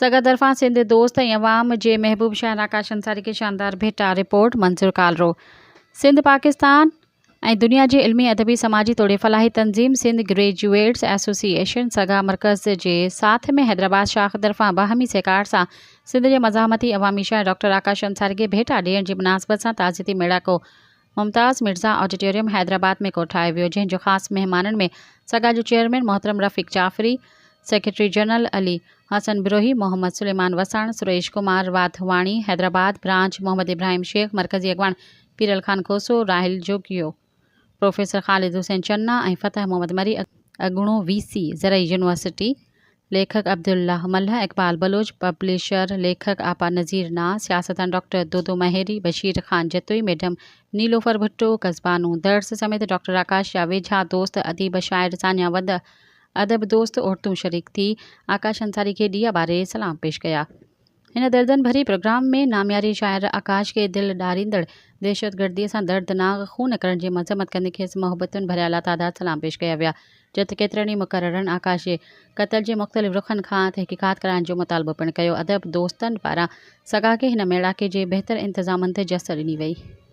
سگا طرفان سنڌ دوست ۽ عوام جي محبوب شاعر آڪاش انصاري کي شاندار ڀيٽا، رپورٽ، منظور ڪالرو. سنڌ، پاڪستان ۽ دنيا جي علمي، ادبي، سماجي توڙي فلاحي تنظيم سنڌ گريجوئيٽس ايسوسيئيشن سگا مرڪز جي ساٿ ۾ حيدرآباد شاخ طرفان باهمي سهڪار سان سنڌ جي مزاحمتي عوامي شاعر ڊاڪٽر آڪاش انصاري کي ڀيٽا ڏيڻ جي مناسبت سان تعزيتي ميڙاڪو ممتاز مرزا آڊيٽوريم حيدرآباد ۾ ڪوٺايو ويو، جنهن جو خاص مهمانن ۾ سگا جو چيئرمين محترم رفيق جعفري، سيڪريٽري جنرل علي حسن بروهي، محمد سليمان وساڻ، سريش ڪمار واڌواڻي، حيدرآباد برانچ محمد ابراهيم شيخ، مرڪزي اڳواڻ پيرل خان کوسو، راحيل جوکيو، پروفيسر خالد حسين چنا ۽ فتح محمد مري، اڳوڻو وي سي زرعي يونيورسٽي، ليکڪ عبدالله ملهه، اقبال بلوچ، پبلشر، ليکڪ آپا نذير ناز، سياستدان ڊاڪٽر دودو مهيري، بشير خان جتوئي، ميڊم نيلوفر ڀٽو، قزبانو درس سميت ڊاڪٽر آڪاش جا ويجها دوست، اديب، شاعر، ساڃاهه وند، ادب دوست عورتون شريڪ ٿي آڪاش انصاري کي ڏيئا ٻاري سلام پيش ڪيا. هن دردن ڀري پروگرام ۾ نامياري شاعر آڪاش کي دل ڏاريندڙ دهشتگرديء سان دردناڪ خون ڪرڻ جي مذمت ڪندي کيس محبتن ڀريا لاتعداد سلام پيش ڪيا ويا جت ڪيترن ئي مقررن آڪاش جي قتل جي مختلف رخن کان تحقيقات ڪرائڻ جو مطالبو پڻ ڪيو ادب دوستن پاران سگا کي هن ميڙاڪي جي بهتر انتظامن تي جس ڏني وئي.